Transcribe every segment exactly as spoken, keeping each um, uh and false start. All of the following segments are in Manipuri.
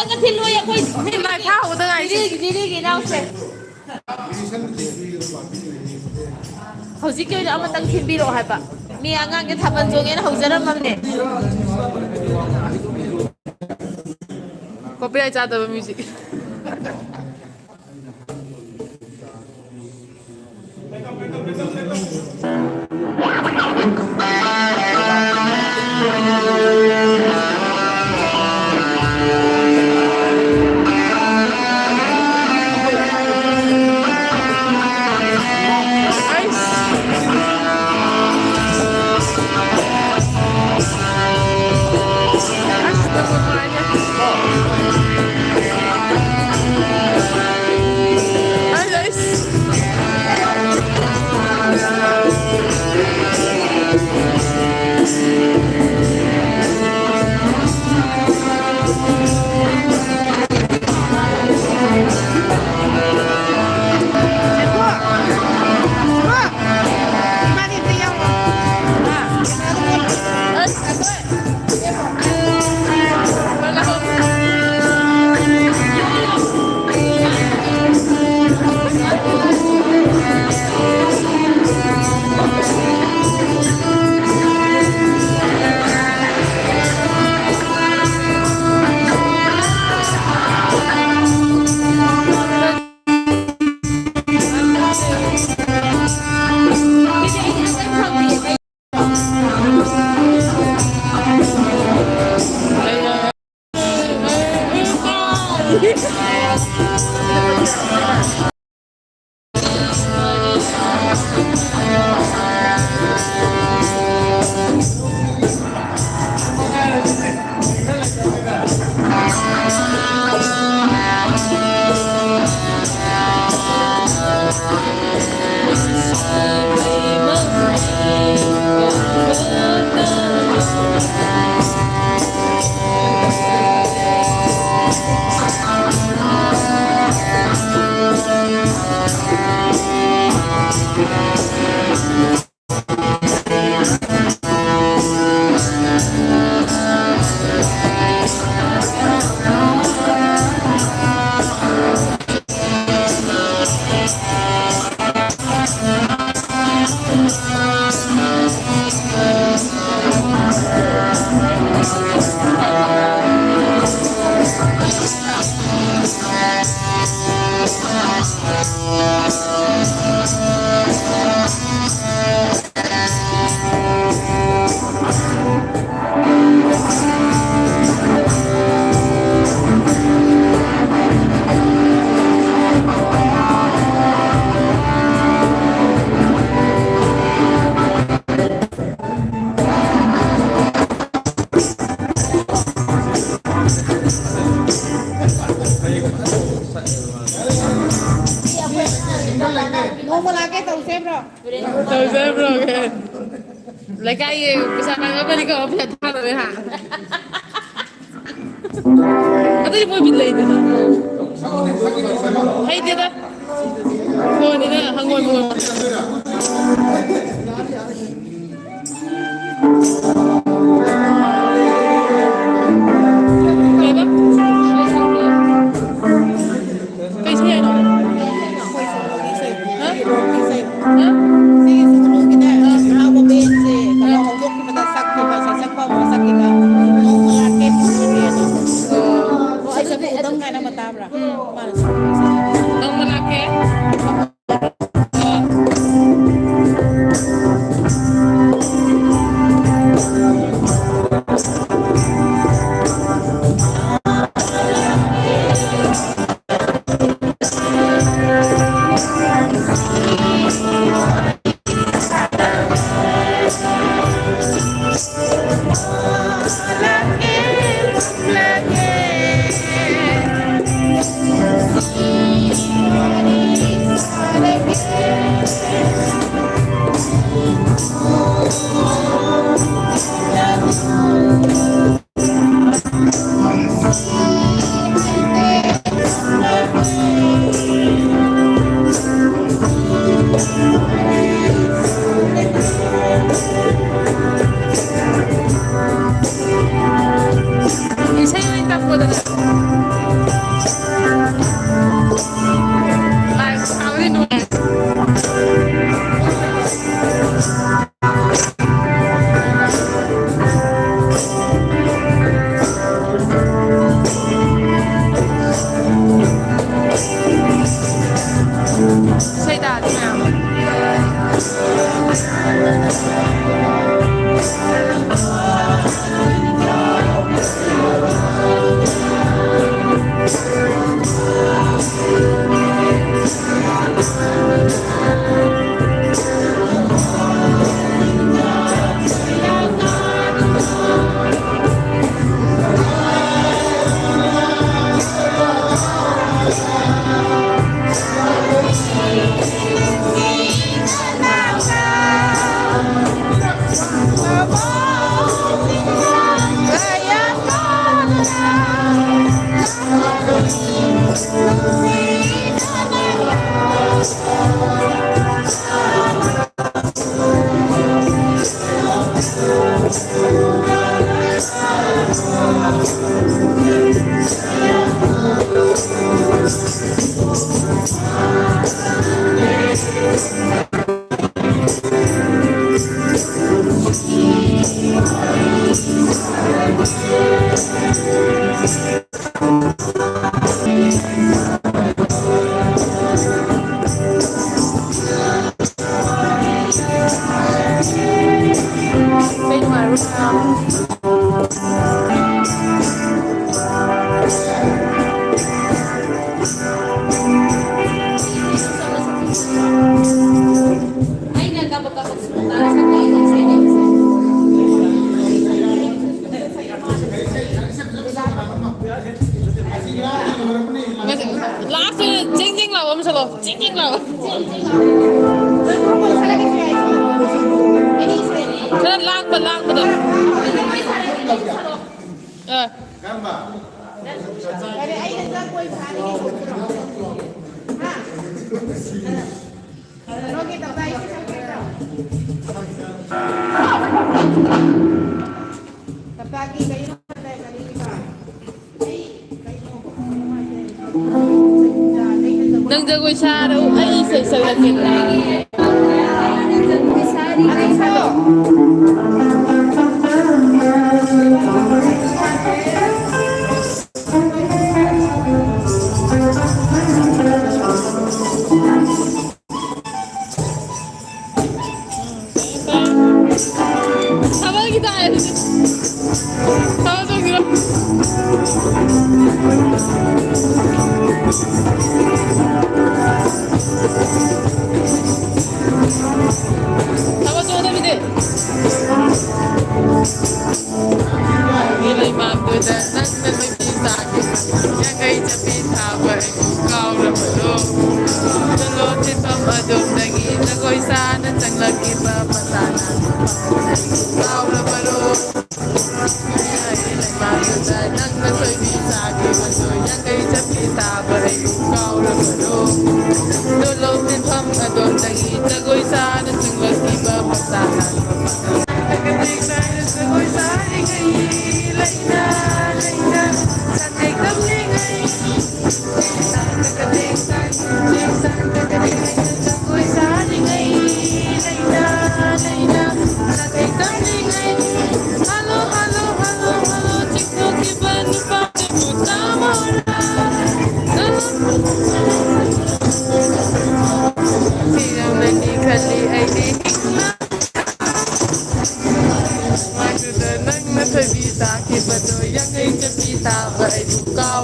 ꯑꯃꯇꯪꯒ ꯊꯤꯜꯂꯣꯏ ꯑꯩꯈꯣꯏ꯫ ꯏꯃꯥ ꯊꯥꯍꯧꯗ ꯉꯥꯏꯁꯤ꯫ ꯖꯤꯔꯤꯒꯤ, ꯖꯤꯔꯤꯒꯤ ꯏꯅꯥꯎꯁꯦ꯫ ꯍꯧꯖꯤꯛꯀꯤ ꯑꯣꯏꯅ ꯑꯃꯇꯪ ꯊꯤꯟꯕꯤꯔꯛꯑꯣ ꯍꯥꯏꯕ꯫ ꯃꯤ ꯑꯉꯥꯡꯒꯤ ꯊꯥꯕꯜ ꯆꯣꯡꯉꯦꯅ ꯍꯧꯖꯔꯝꯃꯕꯅꯦ꯫ Copyright ꯆꯥꯗꯕ music꯫ ꯅꯣꯡꯃ ꯂꯥꯛꯀꯦ ꯇꯧꯁꯦ ꯕ꯭ꯔꯣ꯫ ꯇꯧꯁꯦ ꯕ꯭ꯔꯣ꯫ ꯂꯩꯀꯥꯏꯒꯤ ꯄꯩꯁꯥ ꯄꯥꯏꯕ ꯑꯃꯅꯤꯀꯣ, ꯄꯩꯁꯥ ꯊꯥꯗꯕꯩ ꯍꯥ꯫ ꯑꯗꯨꯗꯤ ꯃꯣꯏ ꯕꯤꯠ ꯂꯩꯗꯅ꯫ ꯍꯩꯇꯦꯗ꯫ ꯍꯪꯉꯣꯏꯅꯤꯅ ꯍꯪꯉꯣꯏ ꯃꯉꯣꯟꯗ꯫ ꯀꯩꯕ? ꯀꯩ ꯏꯁꯩ ꯍꯥꯏꯅꯣ? ꯍꯥ? ꯍꯥ? ꯁꯤꯒꯤ ꯁꯨꯒꯅꯨꯒꯤꯅꯦ, ꯍꯔꯥꯎꯕ ꯕꯦꯟꯁꯦ ꯀꯩꯅꯣ ꯍꯧꯗꯣꯛꯈꯤꯕꯗ ꯁꯛꯈꯤꯕ, ꯁꯩꯁꯛꯄ ꯑꯃ ꯁꯛꯈꯤꯕ, ꯅꯣꯡꯃ ꯂꯥꯛꯀꯦ ꯐꯪꯒꯅꯤ ꯑꯗꯣ꯫ ꯑꯣ, ꯑꯗꯨꯗꯤ ꯑꯗꯨꯝ ꯀꯥꯏꯅ ꯃꯇꯥ ꯑꯃꯔ? ꯎꯝ꯫ ꯃꯥꯅ ꯁꯛꯈꯤꯕ ꯏꯁꯩ꯫ ꯅꯣꯡꯃ ꯂꯥꯛꯀꯦ꯫ ꯏꯁꯩ ꯑꯣꯏꯅ ꯇꯝꯃꯣꯗꯅ꯫ ꯂꯥꯏ ꯁꯥꯕꯗꯤ ꯅꯨꯡꯉꯥꯏ꯫ ꯏꯁꯩ ꯇꯥꯗꯤ ꯃꯌꯥꯝ꯫ ꯂꯥꯁꯇ ꯖꯤꯡ ꯖꯤꯡ ꯂꯥꯎꯕ ꯑꯃ ꯁꯛꯂꯛꯑꯣ꯫ ꯆꯤꯡ ꯆꯤꯡ ꯂꯥꯎ꯫ ꯈꯔ ꯂꯥꯡꯕ, ꯂꯥꯡꯕꯗꯣ꯫ ꯑ꯫ ꯅꯪ ꯖꯒꯣꯏ ꯁꯥꯔꯛꯎ, ꯑꯩ ꯏꯁꯩ ꯁꯛꯂꯛꯀꯦ꯫ ꯊꯥꯕꯜꯒꯤ ꯇꯥꯔꯦ ꯑꯗꯨꯗꯤ꯫ ꯊꯥꯕꯜ ꯆꯣꯡꯁꯤꯔꯣ? ꯊꯥꯕꯜ ꯆꯣꯡꯗꯕꯤꯗꯤ꯫ ꯂꯩꯃꯥꯡꯗꯨꯗ ꯅꯪꯅ ꯂꯣꯏꯄꯤ ꯁꯥꯈꯤꯕ ꯌꯥꯡꯈꯩ ꯆꯞꯄꯤ ꯁꯥꯕ ꯑꯩꯕꯨ ꯀꯥꯎꯔꯕꯗꯣ? ꯆꯣꯂꯣ ꯊꯤꯟꯐꯝ ꯑꯗꯣꯝꯗꯒꯤ ꯖꯒꯣꯏ ꯁꯥꯅ ꯆꯪꯂꯛꯈꯤꯕ ꯃꯁꯥꯅ ꯀꯥꯎꯔꯕꯔꯣ? ꯂꯩꯃꯥꯡꯗꯨꯗ ꯅꯪꯅ ꯂꯣꯏꯄꯤ ꯁꯥꯈꯤꯕꯗꯣ ꯌꯥꯡꯈꯩ ꯆꯞꯄꯤ ꯁꯥꯕ ꯑꯩꯕꯨ ꯀꯥꯎꯔꯕꯔꯣ? ꯆꯣꯂꯣ ꯊꯤꯟꯐꯝ ꯑꯗꯣꯝꯗꯒꯤ ꯖꯒꯣꯏ ꯁꯥꯅ ꯆꯪꯂꯛꯈꯤꯕ ꯃꯁꯥꯅ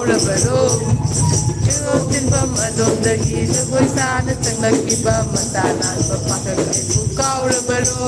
ꯀꯥꯎꯔꯕꯔꯣ? ꯆꯤꯔꯣ ꯆꯤꯟꯐꯝ ꯑꯗꯣꯝꯗꯒꯤ ꯖꯒꯣꯏ ꯁꯥꯅ ꯆꯪꯂꯛꯈꯤꯕ ꯃꯆꯥ ꯅꯥꯟꯕ ꯄꯥꯈꯪ ꯑꯩꯕꯨ ꯀꯥꯎꯔꯕꯔꯣ?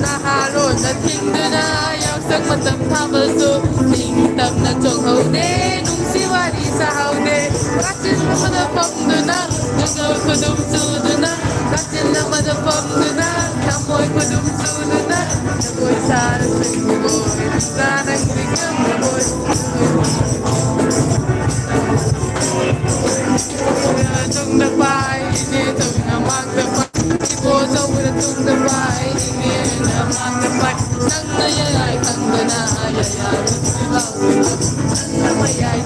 ꯅꯍꯥꯔꯣꯜꯅ ꯊꯤꯡꯗꯨꯅ ꯌꯥꯎꯁꯪ ꯃꯇꯝ ꯊꯥꯕꯁꯨ ꯅꯤꯡꯇꯝꯅ ꯆꯣꯡꯍꯧꯗꯦ, ꯅꯨꯡꯁꯤ ꯋꯥꯔꯤ ꯁꯥꯍꯧꯗꯦ꯫ ꯀꯥꯆꯤꯟ ꯑꯃꯗ ꯐꯝꯗꯨꯅ, ꯅꯨꯡꯒꯜ ꯈꯨꯗꯨꯝ ꯆꯨꯗꯨꯅ, ꯀꯥꯆꯤꯟ ꯑꯃꯗ ꯐꯝꯗꯨꯅ, ꯊꯃꯣꯏ ꯈꯨꯗꯨꯝ ꯆꯨꯗꯨꯅ, ꯖꯒꯣꯏ ꯁꯥꯔꯁꯨ ꯅꯪꯗꯤ ꯉꯝꯂꯔꯣꯏ꯫ ꯇꯨꯡꯗ ꯄꯥꯏ, ꯏꯅꯦ ꯇꯧꯅ ꯃꯥꯡꯗ ꯄꯥꯏ, ꯏꯕꯣ ꯆꯧꯅ ꯇꯨꯡꯗ ꯄꯥꯏ, ꯏꯅꯦꯅ ꯃꯥꯡꯗ ꯄꯥꯏ, ꯅꯪꯅ ꯌꯥꯏ ꯈꯪꯗꯅ ꯌꯥꯏ ꯌꯥꯏ꯫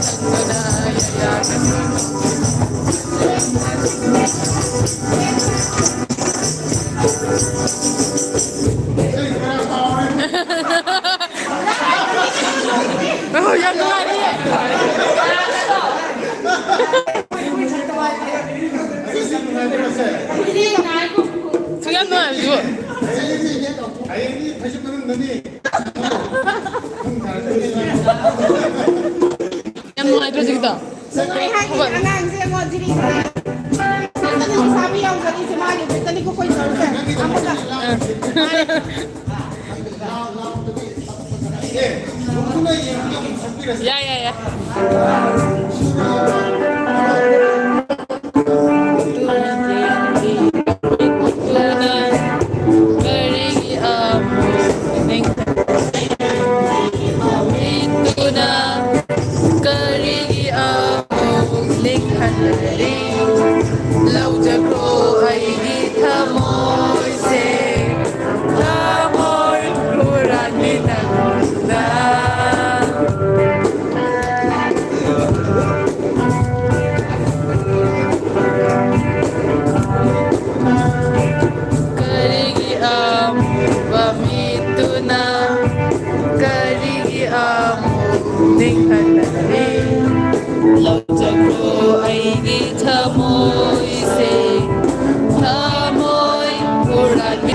ꯑꯣ, ꯌꯥꯝ ꯅꯨꯡꯉꯥꯏꯔꯤꯌꯦ꯫ ꯌꯥꯝ ꯅꯨꯡꯉꯥꯏꯕꯁꯤꯕꯨ꯫ ꯌꯥꯝ ꯅꯨꯡꯉꯥꯏꯇ꯭ꯔꯣ ꯍꯧꯖꯤꯛꯀꯤꯗꯣ? ꯅꯨꯡꯉꯥꯏ ꯍꯥꯏꯁꯤꯅꯦ ꯑꯉꯥꯡꯁꯦ, ꯌꯦꯡꯉꯣ, ꯖꯤꯔꯤ ꯁꯥꯕꯤ ꯌꯥꯎꯖꯔꯤꯁꯦ ꯃꯥꯒꯤ ꯈꯛꯇꯅꯤꯀꯣ ꯑꯩꯈꯣꯏ ꯇꯧꯔꯤꯁꯦ꯫ ꯑꯃꯒ꯫ ꯌꯥꯏ, ꯌꯥꯏ, ꯌꯥꯏ꯫ ꯀꯔꯤꯒꯤ ꯑꯃꯨꯛ ꯅꯤꯡꯊꯝ ꯃꯤꯠꯇꯨꯅ ꯀꯔꯤꯒꯤ ꯑꯃꯨꯛ ꯂꯧꯖꯈ꯭ꯔꯣ ꯑꯩꯒꯤ ꯊꯃꯣꯏꯁꯦ, ꯊꯃꯣꯏ ꯍꯨꯔꯥꯟꯕꯤ ꯅꯪꯅ꯫ ꯀꯔꯤꯒꯤ ꯑꯃꯨꯕ ꯃꯤꯠꯇꯨꯅ, ꯀꯔꯤꯒꯤ ꯑꯃꯨꯛ ꯅꯤꯡꯍꯟꯅꯔꯤ? ꯂꯧꯖꯈ꯭ꯔꯣ ꯑꯩꯒꯤ ꯊꯃꯣꯏꯁꯦ, ꯊꯃꯣꯏ ꯍꯨꯔꯥꯟꯕꯤ꯫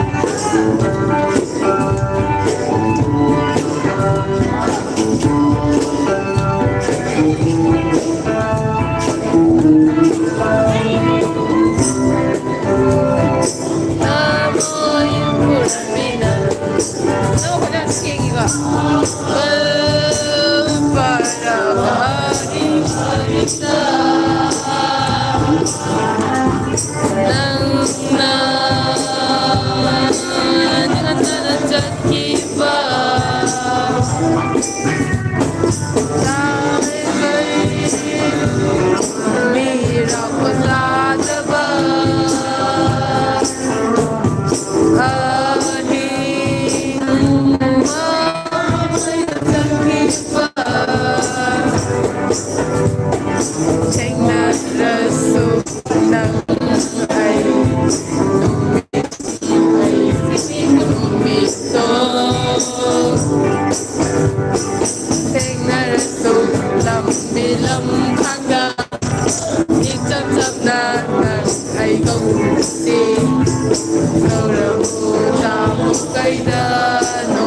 ꯊꯦꯡꯅꯔꯁꯨ ꯅꯪ ꯑꯩ ꯅꯨꯃꯤꯠꯇꯣ꯫ ꯊꯦꯡꯅꯔꯁꯨ ꯂꯝꯕꯤ ꯂꯝꯈꯥꯡꯗ ꯏꯆꯝ ꯆꯝꯅ ꯅꯪ ꯑꯩ ꯀꯧꯁꯤ꯫ ꯀꯧꯔꯕꯨ ꯇꯥꯃꯨ ꯀꯩꯗꯅꯣ?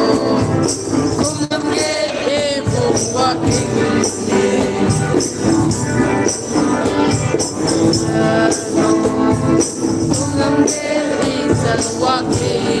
ꯈꯨꯝꯂꯝꯒꯦ ꯏꯕꯨꯡ ꯋꯥꯀꯤꯡꯅꯤ꯫ ꯈꯨꯝꯂꯝꯒꯦ ꯏꯆꯜ ꯋꯥꯀꯤꯡꯅꯤ꯫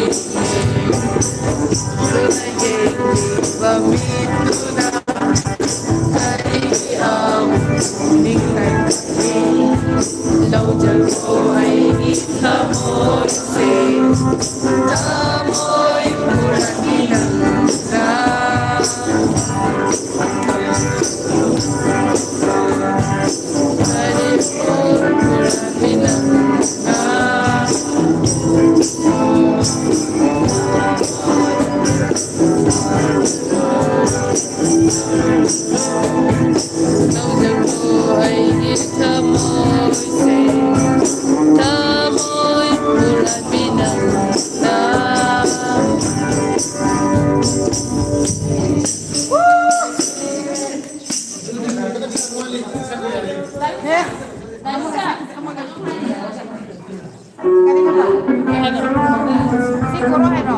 ꯁꯤ ꯈꯣꯔꯣ ꯍꯥꯏꯔꯣ?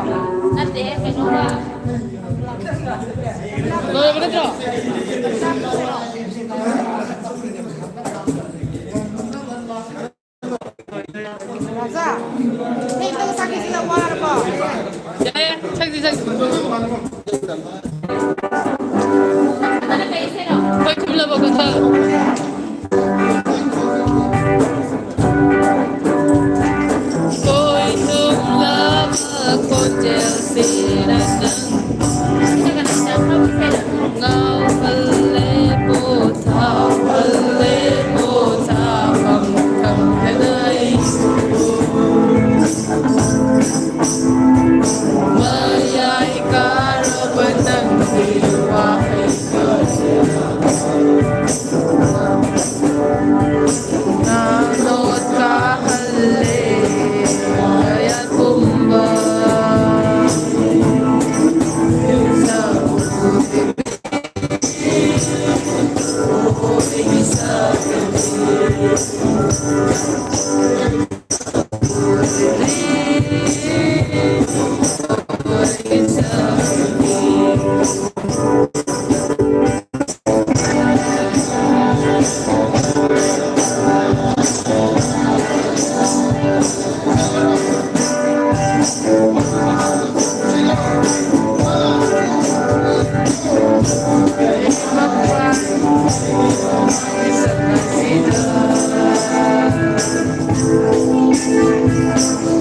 ꯅꯠꯇꯦ, ꯀꯩꯅꯣꯒ꯫ ꯂꯣꯏꯔꯕ ꯅꯠꯇ꯭ꯔꯣ? ꯔꯥꯖꯥ, ꯅꯪ ꯈꯤꯇꯪ ꯆꯥꯈꯤꯁꯤꯗ ꯋꯥꯔꯕꯣ? ꯌꯥꯏ, ꯌꯥꯏ, ꯊꯛꯁꯤ, ꯊꯛꯁꯤ꯫ ꯑꯩꯈꯣꯏ ꯊꯨꯝꯂꯕ ꯀꯟꯊ꯫ ꯈꯣꯟꯖꯦꯜꯁꯤꯅ ꯅꯪ ꯉꯥꯎꯍꯜꯂꯦ, ꯄꯣꯊꯥꯍꯜꯂꯦ, ꯄꯣꯊꯥꯐꯝ ꯈꯪꯗꯅ ꯑꯩꯁꯨ꯫ ꯃꯌꯥꯏ ꯀꯥꯔꯕ ꯅꯪꯒꯤ ꯋꯥꯍꯩ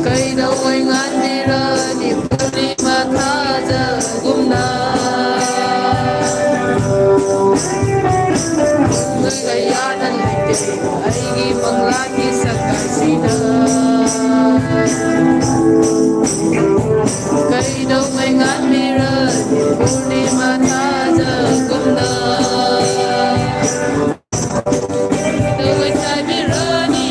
ꯀꯩꯗꯧꯉꯩ ꯉꯥꯟꯕꯤꯔꯅꯤ ꯄꯨꯔꯅꯤꯃꯥ ꯊꯥꯖꯒꯨꯝꯅ? ꯅꯣꯏꯒ ꯌꯥꯅ ꯂꯩꯇꯦ ꯑꯩꯒꯤ ꯃꯪꯂꯥꯟꯒꯤ ꯁꯛ ꯑꯁꯤꯗ꯫ ꯀꯩꯗꯧꯉꯩ ꯉꯥꯟꯕꯤꯔꯅꯤ ꯄꯨꯔꯅꯤꯃꯥ ꯊꯥꯖꯒꯨꯝꯅ? ꯀꯩꯗꯧꯉꯩ ꯆꯥꯏꯕꯤꯔꯅꯤ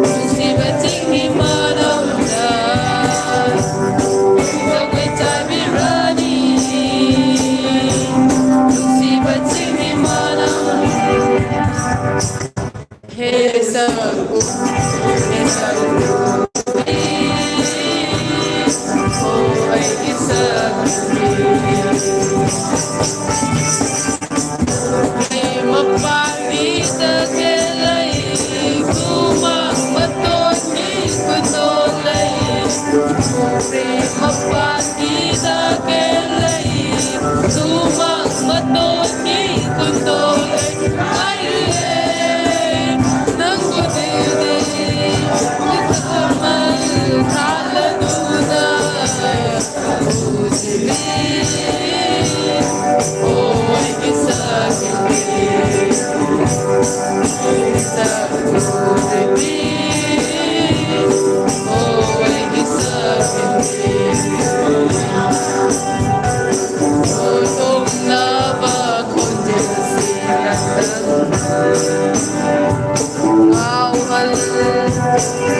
ꯅꯨꯡꯁꯤꯕ ꯆꯤꯡꯒꯤ ꯃꯥꯅꯧꯗ? ꯀꯩꯗꯧꯉꯩ ꯆꯥꯏꯕꯤꯔꯅꯤ ꯅꯨꯡꯁꯤꯕ ꯆꯤꯡꯒꯤ ꯃꯥꯅꯧꯗ? ꯍꯦ ꯁꯛ ꯎ, ꯍꯦ ꯁꯛ ꯎ, ꯑꯣ ꯑꯩꯒꯤ ꯁꯛ ꯎ꯫ ꯃꯄꯥꯟꯒꯤ ꯇꯈꯦꯜ ꯂꯩ, ꯈꯨꯃꯥꯡ ꯃꯇꯣꯟꯒꯤ ꯈꯨꯗꯣꯜ ꯂꯩ꯫ ꯃꯄꯥꯟꯒꯤ ꯇꯈꯦꯜ ꯂꯩ, ꯈꯨꯃꯥꯡ ꯃꯇꯣꯟꯒꯤ ꯈꯨꯗꯣꯜ ꯂꯩ꯫ ꯅꯪꯕꯨꯗꯤ ꯃꯤꯠꯇ ꯃꯩ ꯊꯥꯜꯂꯗꯨꯅ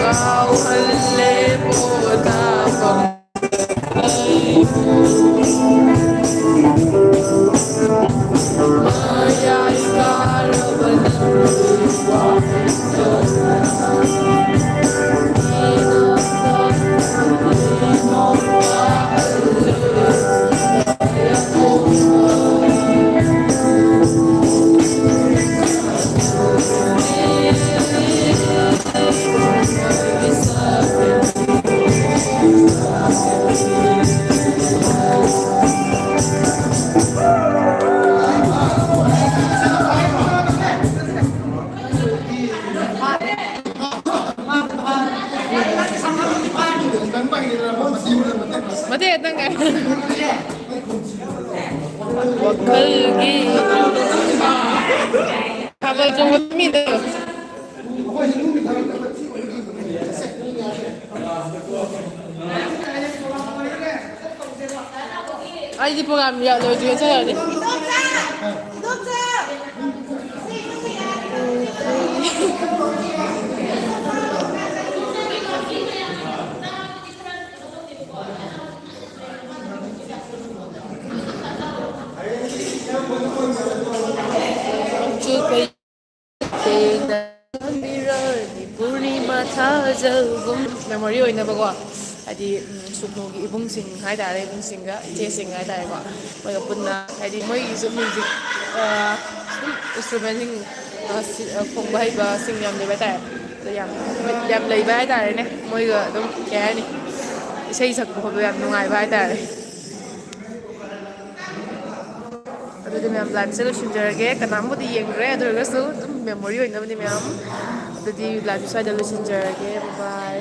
ꯉꯥꯎꯍꯜꯂꯦ ꯄꯣꯊꯥꯐꯝ꯫ ꯃꯇꯦꯛ ꯈꯛꯇꯪ ꯉꯥꯏ꯫ ꯋꯥꯈꯜꯒꯤ ꯊꯥꯕꯜ ꯆꯣꯡꯕ ꯃꯤꯗꯣ꯫ ꯑꯩꯗꯤ program ꯂꯣꯏꯗ꯭ꯔꯤꯉꯩ ꯆꯠꯂꯅꯤ꯫ ꯇꯦꯡꯗ ꯈꯪꯕꯤꯔꯅꯤ ꯄꯨꯔꯅꯤꯃꯥ ꯊꯥꯖꯒꯨꯝ꯫ ꯃꯦꯃꯣꯔꯤ ꯑꯣꯏꯅꯕꯀꯣ, ꯍꯥꯏꯗꯤ ꯁꯨꯛꯅꯨꯒꯤ ꯏꯕꯨꯡꯁꯤꯡ ꯍꯥꯏꯇꯥꯔꯦ, ꯏꯕꯨꯡꯁꯤꯡꯒ ꯏꯆꯦꯁꯤꯡ ꯍꯥꯏꯇꯥꯔꯦꯀꯣ, ꯃꯣꯏꯒ ꯄꯨꯟꯅ, ꯍꯥꯏꯗꯤ ꯃꯣꯏꯒꯤꯁꯨ ꯃ꯭ꯌꯨꯖꯤꯛ, ꯏꯟꯁꯇ꯭ꯔꯨꯃꯦꯟꯁꯤꯡ, ꯈꯣꯡꯕ ꯍꯩꯕꯁꯤꯡ ꯌꯥꯝ ꯂꯩꯕ ꯍꯥꯏꯇꯥꯔꯦ꯫ ꯑꯗꯣ ꯌꯥꯝ, ꯌꯥꯝ ꯂꯩꯕ ꯍꯥꯏꯇꯥꯔꯦꯅꯦ꯫ ꯃꯣꯏꯒ ꯑꯗꯨꯝ, ꯀꯩ ꯍꯥꯏꯅꯤ, ꯏꯁꯩ ꯁꯛꯄ ꯈꯣꯠꯄ ꯌꯥꯝ ꯅꯨꯡꯉꯥꯏꯕ ꯍꯥꯏꯇꯥꯔꯦ꯫ ꯑꯗꯨꯗꯤ ꯃꯌꯥꯝ, ꯂꯥꯏꯐꯁꯦ ꯂꯣꯏꯁꯤꯟꯖꯔꯒꯦ꯫ ꯀꯅꯥꯝꯕꯨꯗꯤ ꯌꯦꯡꯗ꯭ꯔꯦ, ꯑꯗꯨ ꯑꯣꯏꯔꯒꯁꯨ ꯑꯗꯨꯝ ꯃꯦꯃꯣꯔꯤ ꯑꯣꯏꯅꯕꯅꯤ ꯃꯌꯥꯝ꯫ ꯑꯗꯨꯗꯤ ꯂꯥꯏꯐꯁꯦ ꯁ꯭ꯋꯥꯏꯗ ꯂꯣꯏꯁꯤꯟꯖꯔꯒꯦ꯫ ꯕꯥꯏ꯫